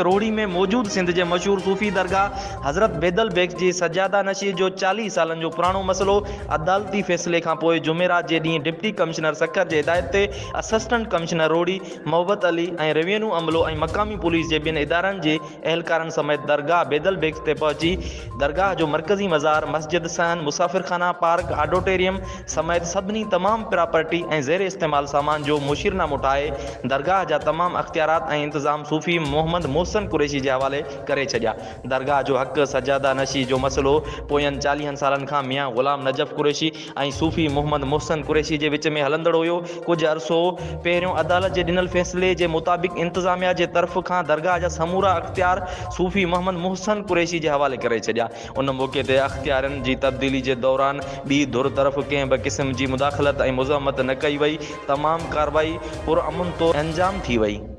روهڙي ۾ موجود سنڌ جي مشهور صوفي درگاهه حضرت بيدل بيگ جي سجاده نشين جو 40 سالن جو پراڻو مسئلو عدالتي فيصلي کان پوء جمعرات جي ڏينهن ڊپٽي ڪمشنر سکر جي هدايت تي اسسٽنٽ ڪمشنر روهڙي محبت علي ۽ روينيو عملو ۽ مقامي پوليس جي ٻين ادارن جي اهلڪارن سميت درگاهه بيدل بيگ تي پهچي درگاهه جو مرڪزي مزار، مسجد، صحن، مسافرخانا، پارڪ، آڊوٽيريم سميت سڀني تمام پراپرٽي ۽ زير استعمال سامان جو مشيرنامو ٺاهي درگاهه جا تمام اختيارات ۽ انتظام صوفي محمد محسن قريشي جي حوالي ڪري ڇڏيا. درگاهه جو حق سجاده نشي جو مسئلو پوين چاليهن سالن کان ميان غلام نجف قريشي ۽ صوفي محمد محسن قريشي جي وچ ۾ هلندڙ هيو. ڪجهه عرصو پهريون عدالت جي ڏنل فيصلي جي مطابق انتظاميا جي طرف کان درگاهه جا سمورا اختيار صوفي محمد محسن قريشي جي حوالي ڪري ڇڏيا. ان موقعي تي اختيارين جي تبديلي جي دوران ٻي ڌر طرف ڪنهن به قسم جي مداخلت ۽ مزاحمت نه ڪئي وئي. تمام ڪارروائي پرامن طور انجام ٿي وئي.